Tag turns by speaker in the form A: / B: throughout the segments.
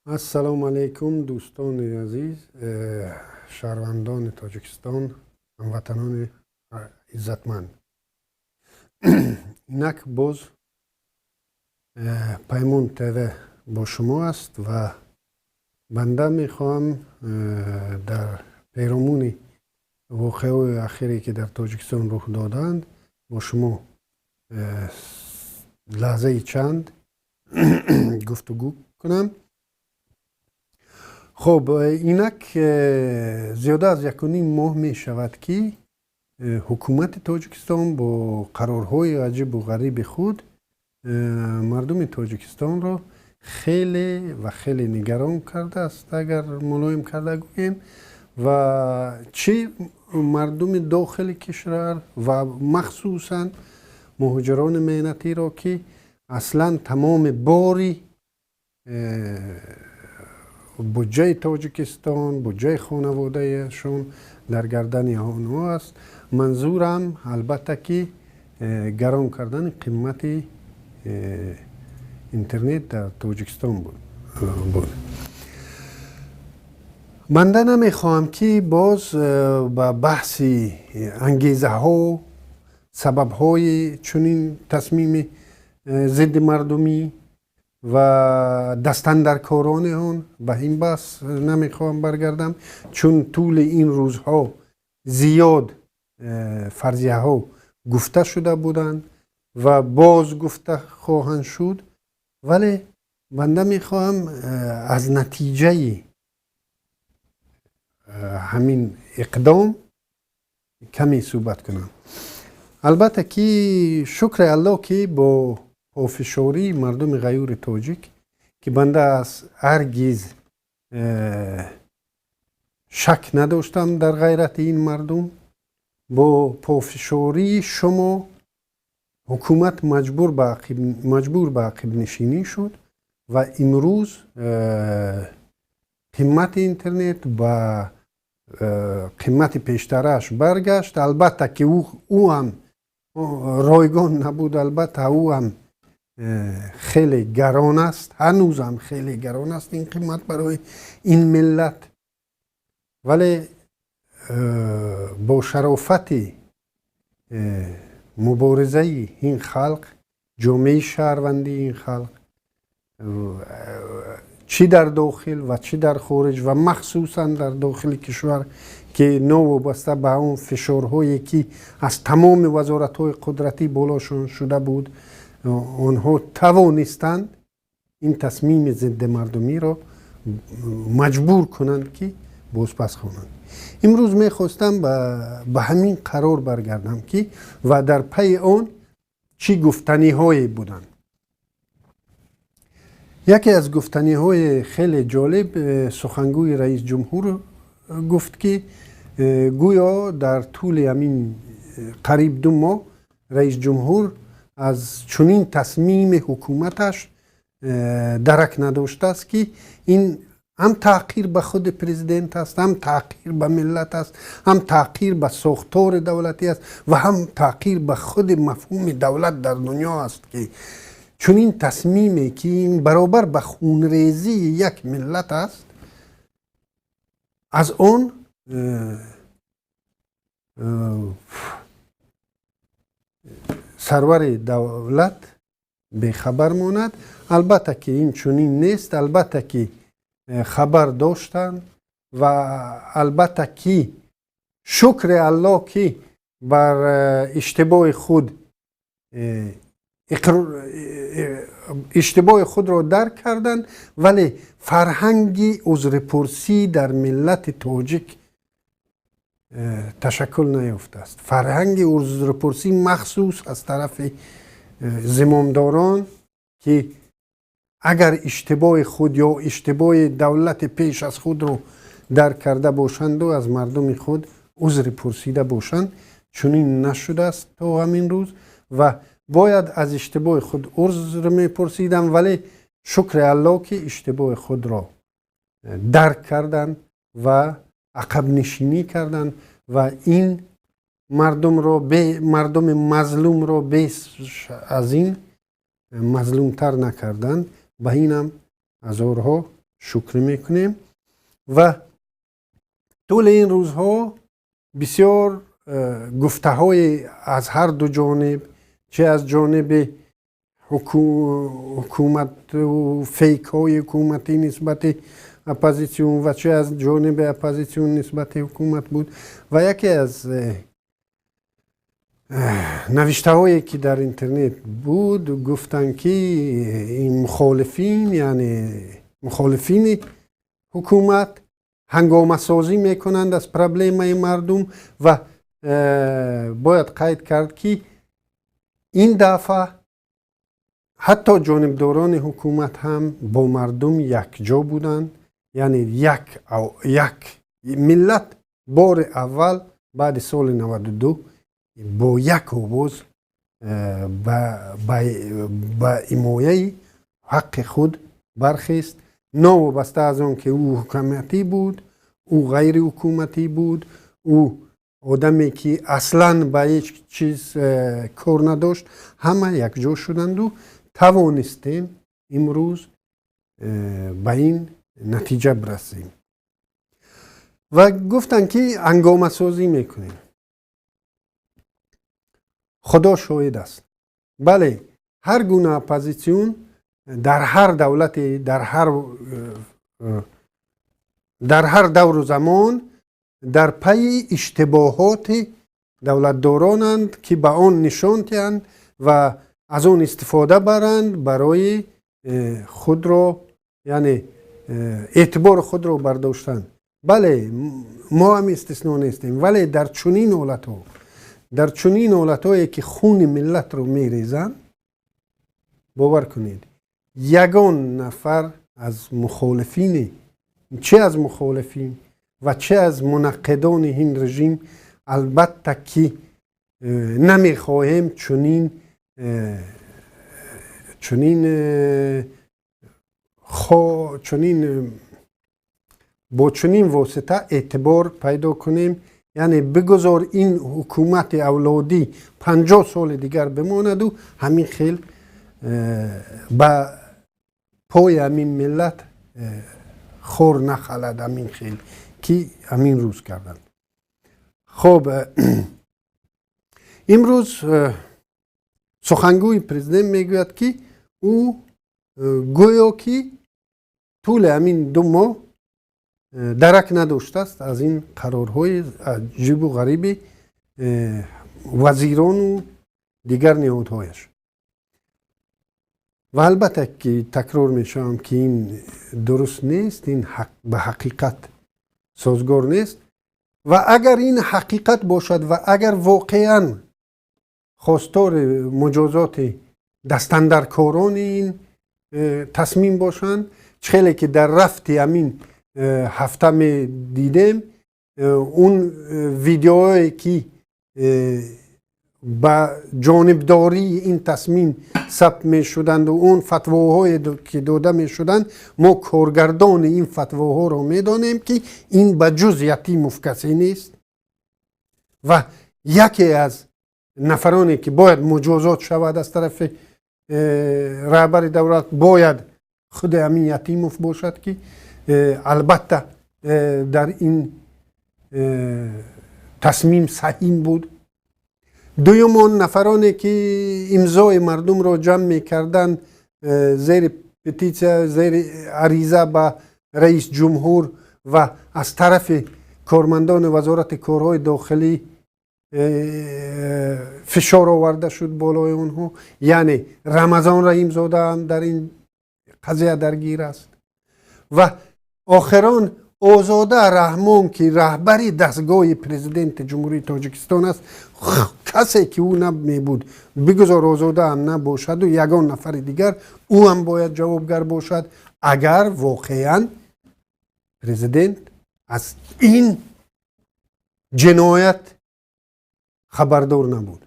A: Ассалому алайкум, дӯстони азиз, шаҳрвандони Тоҷикистон, ҳамватанони иззатманд. Инак боз Паймон ТВ бо шумо аст ва банда мехоҳам дар перомуни воқеаҳои ахире, ки дар Тоҷикистон рух додаанд, бо шумо лаҳзаи чанд гуфтугӯ кунам. Хуб, инак зиёда аз 1,5 моҳ мешавад, ки ҳукумати Тоҷикистон бо қарорҳои аҷибу ғариби худ мардуми Тоҷикистонро хеле ва хеле нигарон кардааст, агар мулоим карда гӯем, ва чӣ мардуми дохили кишвар ва махсусан муҳоҷирони меҳнатиро, ки аслан тамоми бори буҷаи Тоҷикистон, буҷаи хонаводаашон дар гардани онҳо аст. Манзурам, албатта, ки гарон кардани қимати интернет дар Тоҷикистон буд. Банда намехоҳам, ки боз ба баҳси ангезаҳо, сабабҳои чунин тасмими зидди мардумӣ ва дастандаркорони он, ба ин баҳс намехоҳам баргардам, чун тӯли ин рӯзҳо зиёд фарзияҳо гуфта шуда буданд ва боз гуфта хоҳанд шуд. Вале банда мехоҳам аз натиҷаи ҳамин иқдом каме суҳбат кунам. Албатта ки, шукри Аллоҳ, ки бо пофишории мардуми ғаюри тоҷик, ки банда аз ҳаргиз шак надоштам дар ғайрати ин мардум, бо пофишории шумо ҳукумат маҷбур ба ақибнишинӣ шуд ва имрӯз қимати интернет ба қимати пештарааш баргашт. Албатта ки ӯ ҳам ройгон набуд, албатта, ӯ ҳам хеле гарон аст, ҳанӯзам хеле гарон аст ин қимат барои ин миллат. Вале бо шарофати муборизаи ин халқ, ҷомеаи шаҳрвандии ин халқ, чӣ дар дохил ва чӣ дар хориҷ, ва махсусан дар дохили кишвар, ки новобаста ба он фишорҳое, ки аз тамоми вазоратҳои қудратӣ болошон шуда буд, онҳо тавонистанд ин тасмими зиддимардумиро маҷбур кунанд, ки бозпас хонанд. Имрӯз мехостам ба ҳамин қарор баргардам, ки ва дар пайи он чӣ гуфтаниҳое буданд. Яке аз гуфтаниҳои хеле ҷолиб, сухангӯи раис ҷумҳур гуфт, ки гӯё дар тӯли ҳамин қариб 2 моҳ раис ҷумҳур аз чунин тасмими ҳукуматаш дарак надоштааст, ки ин ҳам таҳқир ба худи президент аст, ҳам таҳқир ба миллат аст, ҳам таҳқир ба сохтори давлатӣ аст ва ҳам таҳқир ба худи мафҳуми давлат дар дунё аст, ки чунин тасмиме, ки ин баробар ба хунрезии як миллат аст, аз он сарвари давлат бехабар монад. Албатта ки ин чунин нест. Албатта ки хабар доштанд ва албатта ки, шукри Аллоҳ, ки бар иштибоҳи худ иштибоҳи худро дарк карданд. Вале фарҳанги узрипурсӣ дар миллати тоҷик ташаккул наёфтааст. Фарҳанги узрипурсӣ, махсус аз тарафи зимомдорон, ки агар иштибоҳи худ ё иштибоҳи давлати пеш аз худро дарк карда бошанду аз мардуми худ узри пурсида бошанд, чунин нашудааст то ҳамин рӯз. Ва бояд аз иштибоҳи худ узр мепурсидам. Вале шукри Аллоҳ, ки иштибоҳи худро дарк карданд ва ақабнишинӣ карданд ва ин мардумро, мардуми мазлумро беш аз ин мазлумтар накарданд. Ба инам ҳазорҳо Шукр мекунем. Ва тӯли ин рӯзҳо бисёр гуфтаҳои аз ҳар ду ҷониб, чӣ аз ҷониби ҳукумату фейкҳои ҳукуматӣ нисбати оппозитсион ва чӣ аз ҷониби оппозитсион нисбати ҳукумат буд. Ва яке аз навиштаҳое, ки дар интернет буд, гуфтанд, ки ин мухолифин, яъне мухолифини ҳукумат, ҳангомасозӣ мекунанд аз проблемаи мардум. Ва бояд қайд кард, ки ин дафъа ҳатто ҷонибдорони ҳукумат ҳам бо мардум якҷо буданд, яъне як миллат бори аввал баъди соли 92 бо як овоз ба ҳимояи ҳаққи худ бархест, новобаста аз он ки ӯ ҳукуматӣ буд, ӯ ғайриҳукуматӣ буд, ӯ одаме ки аслан ба ҳеҷ чиз кор надошт. Ҳама якҷо шуданду тавонистем имрӯз ба ин натиҷа бирасем. Ва гуфтанд, ки ҳангомасозӣ мекунем. Худо шоҳид аст, бале, ҳар гуна оппозитсион дар ҳар давлате, дар ҳар давру замон дар пайи иштибоҳоти давлатдоронанд, ки ба он нишон диҳанд ва аз он истифода баранд барои худро, яъне эътибори худро бардоштан. Бале, мо ҳам истисно нестем, вале дар чунин ҳолатҳо, дар чунин ҳолатҳое, ки хуни миллатро мерезанд, бовар кунед, ягон нафар аз мухолифини, чӣ аз мухолифин ва чӣ аз мунаққидони ин режим, албатта ки намехоҳем чунин бо чунин восита эътибор пайдо кунем. Яъне бигузор ин ҳукумати авлодӣ 50 соли дигар бимонаду ҳамин хел ба пои ҳамин миллат хор нахалад, ҳамин хел ки ҳамин рӯз карданд. Хоб, имрӯз сухангӯи президент мегӯяд, ки ӯ гӯё ки тӯли ҳамин 2 моҳ дарак надоштааст аз ин қарорҳои аҷибу ғариби вазирону дигар ниҳодҳояш. Ва албатта ки такрор мешавам, ки ин дуруст нест, ин ба ҳақиқат созгор нест. Ва агар ин ҳақиқат бошад ва агар воқеан хостори муҷозоти дастандаркорони ин тасмим бошанд, хеле ки дар рафти ҳамин ҳафта медидем, он видеое ки ба ҷонибдории ин тасмим сабт мешуданду он фатвоҳое ки дода мешуданд, мо коргардони ин фатвоҳоро медонем, ки ин ба ҷуз Ятимов касе нест. Ва яке аз нафароне ки бояд муҷозот шавад аз тарафи раҳбари давлат, бояд худи ҳамин Ятимов бошад, ки албатта дар ин тасмим саҳим буд. Дуюм, он нафароне ки имзои мардумро ҷамъ мекарданд зери петитсия, зери ариза ба раис ҷумҳур ва аз тарафи кормандони Вазорати корҳои дохилӣ фишор оварда шуд болои онҳо, яъне Рамазон Раҳимзода ҳам дар ин қазия даргир аст. Ва охирон Озода Раҳмон, ки раҳбари дастгоҳи президенти Ҷумҳурии Тоҷикистон аст. Касе ки ӯ намебуд, бигузор Озода ҳам набошаду ягон нафари дигар, ӯ ҳам бояд ҷавобгар бошад, агар воқеан президент аз ин ҷиноят хабардор набуд.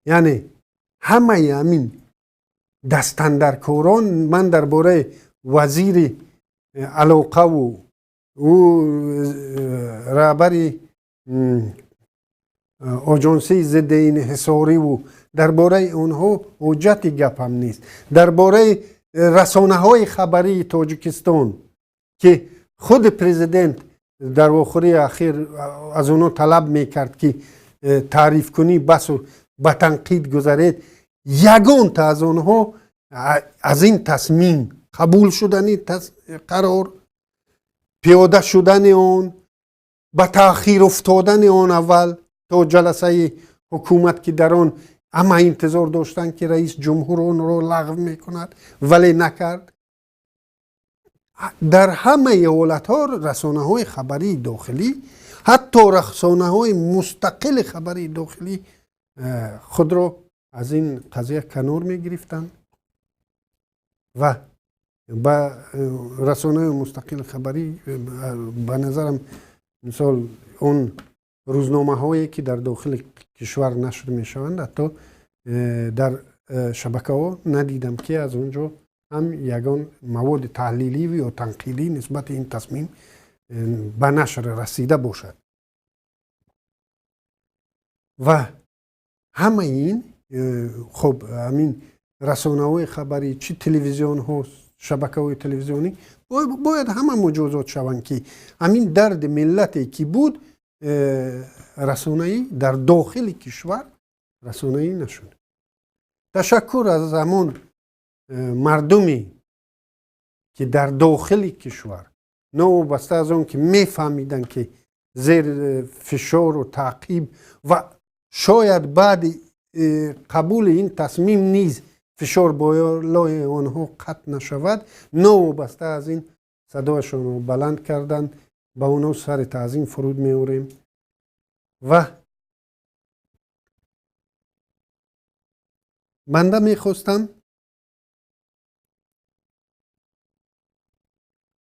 A: Яъне ҳамаи ҳамин дастандаркорон, ман дар бораи вазири алоқаву ӯ раҳбари оҷонсии зидди инҳисориву дар бораи онҳо ҳуҷҷати гапам нест, дар бораи Расонаҳои хабарии Тоҷикистон, ки худи президент дар вохӯрии ахир аз онҳо талаб мекард, ки таърифкунӣ басу ба танқид гузаред, ягонта аз онҳо аз ин тасмим, қабул шудани қарор, пиёда шудани он, ба таъхир уфтодани он аввал то ҷаласаи ҳукумат, ки дар он ҳама интизор доштанд, ки раис ҷумҳур онро лағв мекунад, вале накард. Дар ҳамаи ҳолатҳо расонаҳои хабарии дохилӣ, ҳатто расонаҳои мустақили хабарии дохилӣ худро аз ин қазия канор мегирифтанд ва ба расонаҳои мустақили хабарӣ, ба назарам, мисол, он рӯзномаҳое, ки дар дохили кишвар нашр мешаванд, ҳатто дар шабакаҳо надидам, ки аз он ҷо ҳам ягон маводи таҳлилӣ ё танқидӣ нисбати ин тасмим ба нашр расида бошад. Ва ҳамаи ин, хуб, ҳамин расонаҳои хабарӣ, чӣ телевизионҳо, шабакаҳои телевизионӣ бояд ҳама муҷозот шаванд, ки ҳамин дарди миллате ки буд, расонаӣ дар дохили кишвар расонаӣ нашуд. Ташаккур аз ҳамон мардуме, ки дар дохили кишвар, новобаста аз он ки мефаҳмиданд, ки зери фишору таъқиб ва шояд баъди қабули ин тасмим низ фишор болои онҳо қатъ нашавад, новобаста аз ин садояшонро баланд карданд. Ба онҳо сари таъзим фуруд меорем. Ва банда мехостам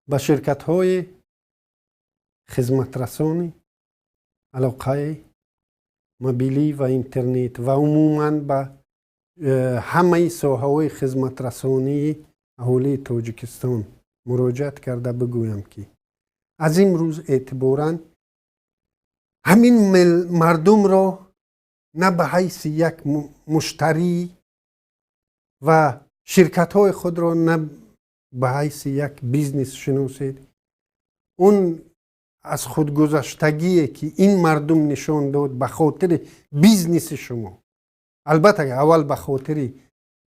A: ба ширкатҳои хизматрасони алоқаи мобилӣ ва интернет ва умуман ба ҳамаи соҳаҳои хизматрасонии аҳолии Тоҷикистон муроҷиат карда бигӯям, ки аз имрӯз эътиборан ҳамин мардумро на ба ҳайси як муштарӣ ва ширкатҳои худро на ба ҳайси як бизнес шиносед. Он аз худгузаштагие, ки ин мардум нишон дод ба хотири бизнеси шумо, албатта, аввал ба хотири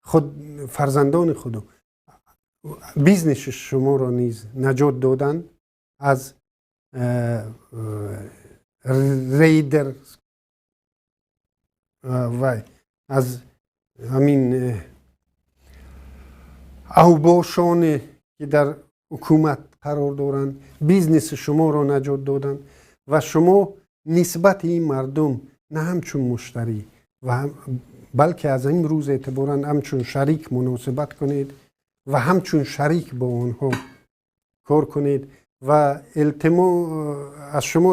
A: худ, фарзандони худу бизнеси шуморо низ наҷот доданд аз рейдер вай, аз ҳамин авбошоне, ки дар ҳукумат қарор доранд, бизнеси шуморо наҷот доданд. Ва шумо нисбати ин мардум на ҳамчун муштарӣ, балки аз ин рӯз эътиборан ҳамчун шарик муносибат кунед ва ҳамчун шарик бо онҳо кор кунед. Ва илтимо аз шумо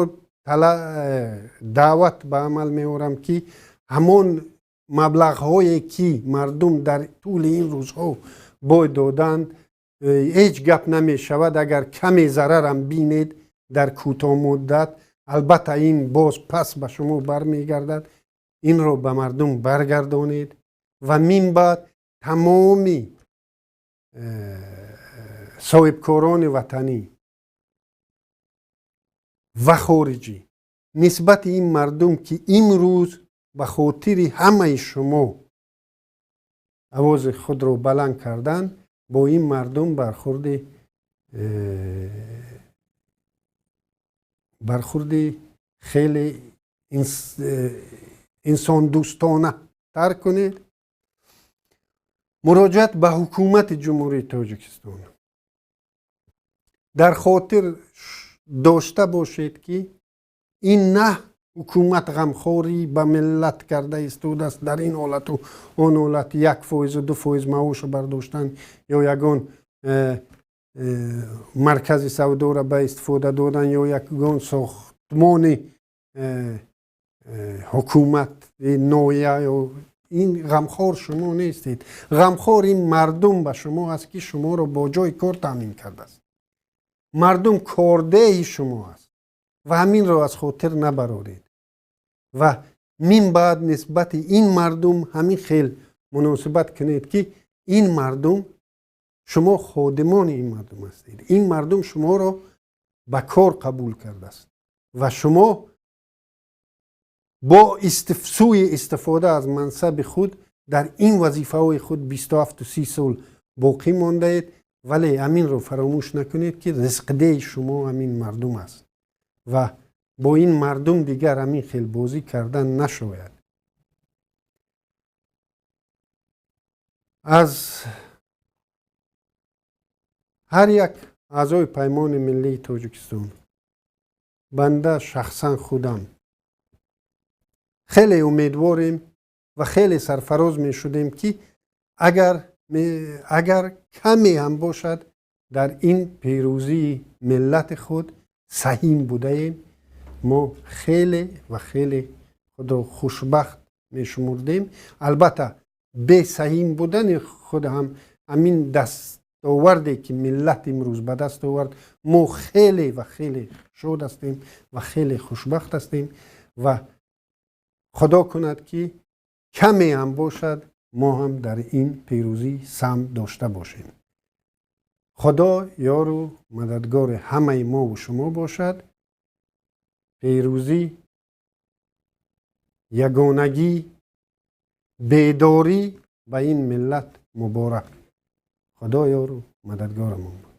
A: даъват ба амал меорам, ки ҳамон маблағҳое, ки мардум дар тӯли ин рӯзҳо бой доданд, ҳеҷ гап намешавад, агар каме зарарам бинед дар кӯтоҳмуддат, албатта ин боз пас ба шумо бармегардад, инро ба мардум баргардонед. Ва мин баъд тамоми соҳибкорони ватанӣ ва хориҷӣ нисбати ин мардум, ки имрӯз ба хотири ҳамаи шумо овози худро баланд карданд, бо ин мардум бархурди хеле инсондӯстона тар кунед. Муроҷиат ба ҳукумати Ҷумҳурии Тоҷикистон: дар хотир дошта бошед, ки ин на ҳукумат ғамхорӣ ба миллат карда истодааст дар ин ҳолату он ҳолат, 1%-у 2% маошу бардоштан ё ягон маркази савдоро ба истифода додан ё ягон сохтмони ҳукумат ноҳия ё ин. Ғамхор шумо нестед, ғамхор ин мардум ба шумо аст, ки шуморо бо ҷои кор таъмин кардааст. Мардум кордеҳи шумо аст ва ҳаминро аз хотир набароред. Ва мин баъд нисбати ин мардум ҳамин хел муносибат кунед, ки ин мардум Шумо ходимони ин мардум ҳастед. Ин мардум шуморо ба кор қабул кардааст ва шумо бо сӯи истифода аз мансаби худ дар ин вазифаҳои худ 27-30 сол боқӣ мондаед. Вале ҳаминро фаромӯш накунед, ки ризқдеҳи шумо ҳамин мардум аст ва бо ин мардум дигар ҳамин хел бозӣ кардан нашояд. Аз ҳар як аъзои Паймони миллии Тоҷикистон, банда шахсан худам хеле умедворем ва хеле сарфароз мешудем, ки агар каме ҳам бошад, дар ин пирӯзии миллати худ саҳим будаем, мо хеле ва хеле худро хушбахт мешумурдем. Албатта, бесаҳим будани худ ҳам ҳамин дастоварде, ки миллат имрӯз ба даст овард, мо хеле ва хеле шод ҳастем ва хеле хушбахт ҳастем ва худо кунад, ки каме ҳам бошад, мо ҳам дар ин пирӯзӣ саҳм дошта бошем. Худо ёру мададгори ҳамаи мову шумо бошад. Пирӯзӣ, ягонагӣ, бедорӣ ба ин миллат муборак. Худо ёру мададгорамон бошад.